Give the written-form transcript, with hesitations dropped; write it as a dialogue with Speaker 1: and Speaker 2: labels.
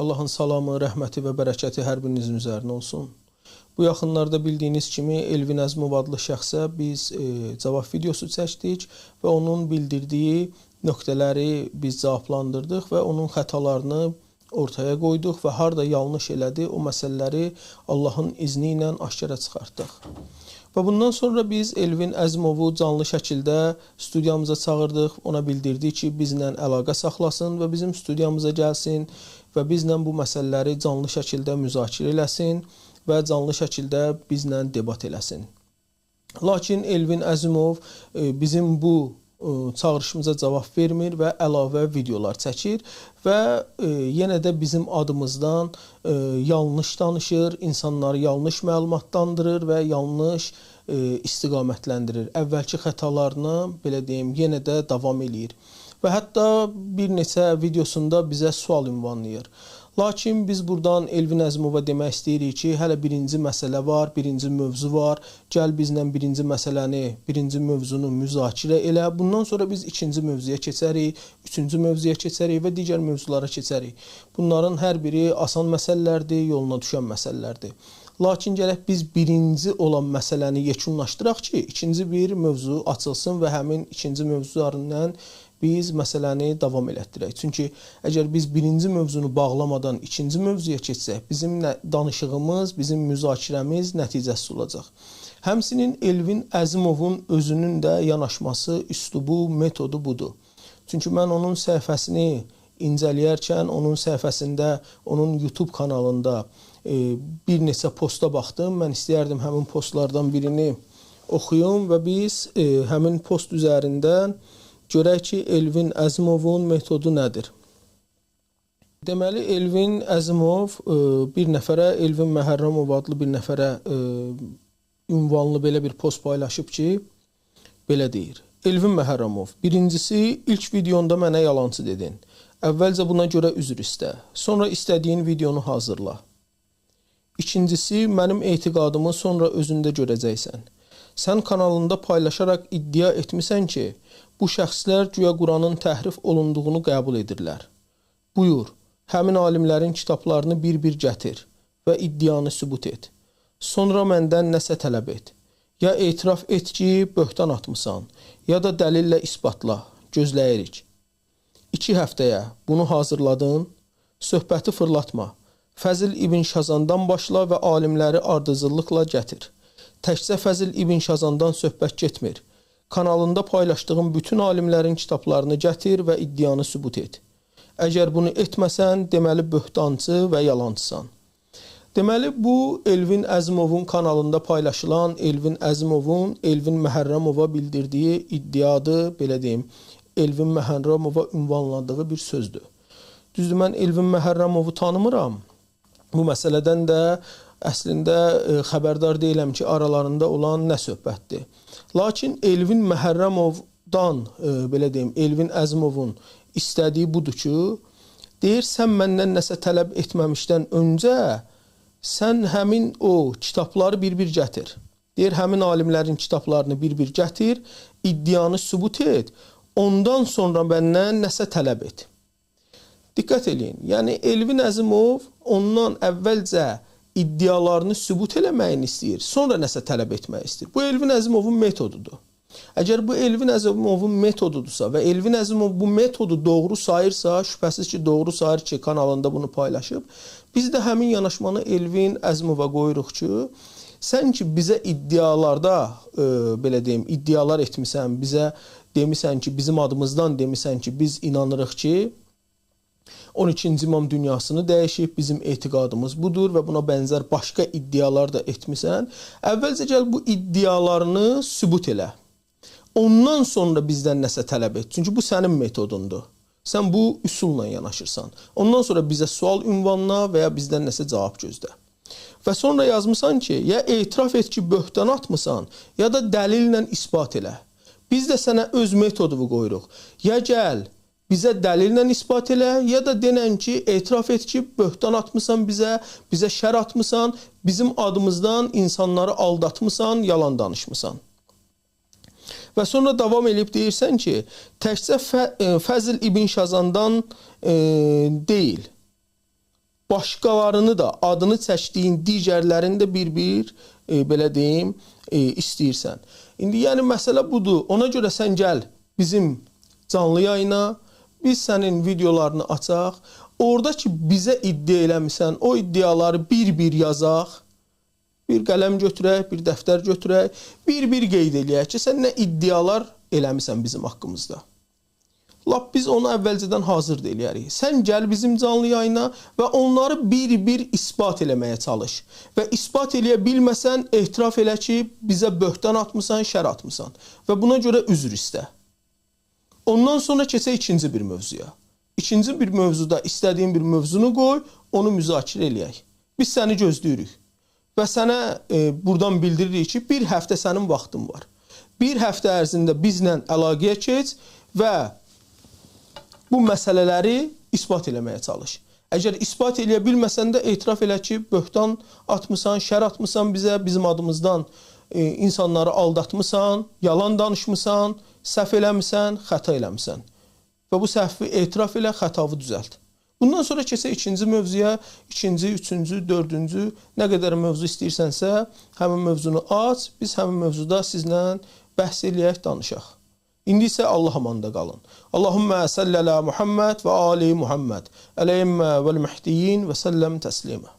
Speaker 1: Allahın salamı, rəhməti və bərəkəti hər birinizin üzərinə olsun. Bu yaxınlarda bildiyiniz kimi Elvin Əzimov adlı şəxsə biz cavab videosu çəkdik və onun bildirdiyi nöqtələri biz cavablandırdıq və onun xətalarını ortaya qoyduq və harda yanlış elədi, o məsələləri Allahın izni ilə aşkara çıxartdıq. Və bundan sonra biz Elvin Əzimovu canlı şəkildə studiyamıza çağırdıq, ona bildirdik ki, bizlə əlaqə saxlasın və bizim studiyamıza gəlsin və bizlə bu məsələləri canlı şəkildə müzakirə eləsin və canlı şəkildə bizlə debat eləsin. Lakin Elvin Əzimov bizim bu çağırışımıza cavab vermir və əlavə videolar çəkir və yenə də bizim adımızdan yanlış danışır, insanları yanlış məlumatlandırır və yanlış istiqamətləndirir. Əvvəlki xətalarını, belə deyim, yenə də davam eləyir və hətta bir neçə videosunda bizə sual ünvanlayır. Lakin biz buradan Elvin Əzimova demək istəyirik ki, hələ birinci məsələ var, birinci mövzu var. Gəl bizlə birinci məsələni, birinci mövzunu müzakirə elə. Bundan sonra biz ikinci mövzuya keçərik, üçüncü mövzuya keçərik və digər mövzulara keçərik. Bunların hər biri asan məsələlərdir, yoluna düşən məsələlərdir. Lakin gərək biz birinci olan məsələni yekunlaşdıraq ki, ikinci bir mövzu açılsın və həmin ikinci mövzu üzərindən biz məsələni davam elətdirək. Çünki əgər biz birinci mövzunu bağlamadan ikinci mövzuya keçsək, bizim danışığımız, bizim müzakirəmiz nəticəsiz olacaq. Həmçinin Elvin Əzimovun özünün də yanaşması, üslubu, metodu budur. Çünki mən onun səhifəsini incələyərkən, onun səhifəsində, onun YouTube kanalında bir neçə posta baxdım. Mən istəyərdim həmin postlardan birini oxuyum və biz həmin post üzərindən görək ki, Elvin Əzimovun metodu nədir? Deməli, Elvin Əzimov bir nəfərə, Elvin Məhərrəmov adlı bir nəfərə ünvanlı belə bir post paylaşıb ki, belə deyir. Elvin Məhərrəmov, birincisi, ilk videonda mənə yalançı dedin. Əvvəlcə buna görə üzr istə. Sonra istədiyin videonu hazırla. İkincisi, mənim etiqadımı sonra özündə görəcəksən. Sən kanalında paylaşaraq iddia etmisən ki, bu şəxslər güya Quranın təhrif olunduğunu qəbul edirlər. Buyur, həmin alimlərin kitablarını bir-bir gətir və iddianı sübut et. Sonra məndən nəsə tələb et. Ya etiraf et ki, böhtan atmısan, ya da dəlillə isbatla, gözləyirik. 2 həftəyə bunu hazırladın, söhbəti fırlatma. Fəzil İbn Şazandan başla və alimləri ardıcıllıqla gətir. Təkcə Fəzil İbn Şazandan söhbət getmir. Kanalında paylaşdığım bütün alimlərin kitablarını gətir və iddianı sübut et. Əgər bunu etməsən, deməli böhtancı və yalancısan. Deməli, bu Elvin Əzimovun kanalında paylaşılan Elvin Əzimovun Elvin Məhərrəmova bildirdiyi iddiadır, belə deyim, Elvin Məhərrəmova ünvanladığı bir sözdür. Düzdür, mən Elvin Məhərrəmovu tanımıram. Bu məsələdən də əslində xəbərdar deyiləm ki, aralarında olan nə söhbətdir. Lakin Elvin Məhərrəmovdan, belə deyim, Elvin Əzimovun istədiyi budur ki, deyir, sən məndən nəsə tələb etməmişdən öncə sən həmin o kitabları bir-bir gətir. Deyir, həmin alimlərin kitablarını bir-bir gətir, iddianı sübut et, ondan sonra məndən nəsə tələb et. Diqqət eləyin, yəni Elvin Əzimov ondan əvvəlcə iddialarını sübut eləməyini istəyir, sonra nəsə tələb etmək istəyir. Bu Elvin Əzimovun metodudur. Əgər bu Elvin Əzimovun metodudursa və Elvin Əzimov bu metodu doğru sayırsa, şübhəsiz ki, doğru sayır ki, kanalında bunu paylaşıb, biz də həmin yanaşmanı Elvin Əzimova qoyuruq ki, sən ki bizə iddialarda, belə deyim, iddialar etmisən, bizə demisən ki, bizim adımızdan demisən ki, biz inanırıq ki, 12-ci imam dünyasını dəyişib, bizim etiqadımız budur və buna bənzər başqa iddialar da etmisən. Əvvəlcə gəl bu iddialarını sübut elə. Ondan sonra bizdən nəsə tələb et. Çünki bu sənin metodundur. Sən bu üsulla yanaşırsan. Ondan sonra bizə sual ünvanla və ya bizdən nəsə cavab gözlə. Və sonra yazmısan ki, ya etiraf et ki, böhtan atmısan, ya da dəlillə isbat elə. Biz də sənə öz metodunu qoyuruq. Ya gəl, bizə dəlillə isbat elə, ya da denən ki, etiraf et ki, böhtan atmısan bizə, bizə şər atmısan, bizim adımızdan insanları aldatmısan, yalan danışmısan. Və sonra davam eləyib deyirsən ki, təkcə Fəzl İbn Şazandan deyil. başqalarını da, adını çəkdiyin digərlərini də bir-bir, belə deyim, istəyirsən. İndi yəni məsələ budur. Ona görə sən gəl bizim canlı yayına, biz sənin videolarını açaq. Orada ki bizə iddia eləmisən, o iddiaları bir-bir yazaq. Bir qələm götürək, bir dəftər götürək, bir-bir qeyd eləyək ki, sən nə iddialar eləmisən bizim haqqımızda. Lap biz onu əvvəlcədən hazır da eləyərik. Sən gəl bizim canlı yayına və onları bir-bir isbat eləməyə çalış. Və isbat eləyə bilməsən, etiraf elə ki, bizə böhtan atmısan, şər atmısan. Və buna görə üzr istə. Ondan sonra keçək ikinci bir mövzuya. İkinci bir mövzuda istədiyin bir mövzunu qoy, onu müzakirə eləyək. Biz səni gözləyirik. Və sənə buradan bildiririk ki, bir həftə sənin vaxtın var. Bir həftə ərzində bizlə əlaqəyə keç və bu məsələləri isbat eləməyə çalış. Əgər isbat eləyə bilməsən də etiraf elə ki, böhtan atmısan, şər atmısan bizə, bizim adımızdan insanları aldatmısan, yalan danışmısan, səhv eləmisən, xəta eləmisən. Və bu səhvi etiraf elə, xətanı düzəlt. Bundan sonra keçək ikinci mövzuya, ikinci, üçüncü, dördüncü, nə qədər mövzu istəyirsənsə, həmin mövzunu aç, biz həmin mövzuda sizlə bəhs eləyək, danışaq. İndi isə Allah amanda qalın. Allahümmə səlli ələ Muhammed və ali Muhammed. Ələyimmə vəl-məhdiyyin və səlləm təslimə.